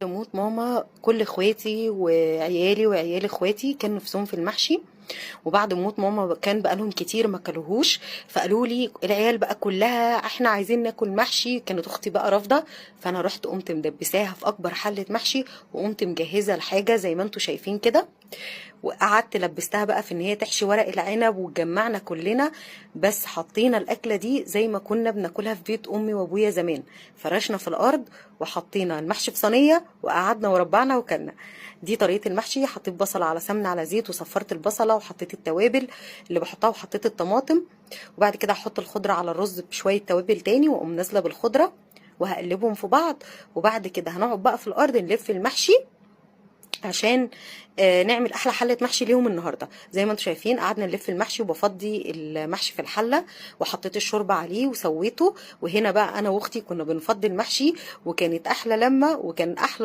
موت ماما كل اخواتي وعيالي وعيال اخواتي كانوا نفسهم في المحشي، وبعد موت ماما كان بقالهم كتير ما كلوهوش، فقالوا لي العيال بقى كلها احنا عايزين ناكل محشي. كانت اختي بقى رافضه، فانا رحت قمت مدبساها في اكبر حله محشي، وقمت مجهزة الحاجة زي ما انتم شايفين كده، وقعدت لبستها بقى في ان هي تحشي ورق العنب، واتجمعنا كلنا. بس حطينا الاكلة دي زي ما كنا بناكلها في بيت امي وابويا زمان، فرشنا في الارض وحطينا المحشي في صينية وقعدنا وربعنا وكلنا. دي طريقه المحشي. حطيت بصله على سمنه على زيت، وصفرت البصله وحطيت التوابل اللي بحطها وحطيت الطماطم، وبعد كده هحط الخضرة على الرز بشوية توابل تاني، واقوم نازله بالخضره وهقلبهم في بعض. وبعد كده هنقعد بقى في الارض نلف المحشي عشان نعمل احلى حله محشي ليهم النهارده. زي ما انتم شايفين قعدنا نلف المحشي، وبفضي المحشي في الحلة وحطيت الشوربة عليه وسويته. وهنا بقى انا واختي كنا بنفضي المحشي، وكانت احلى لمه وكان احلى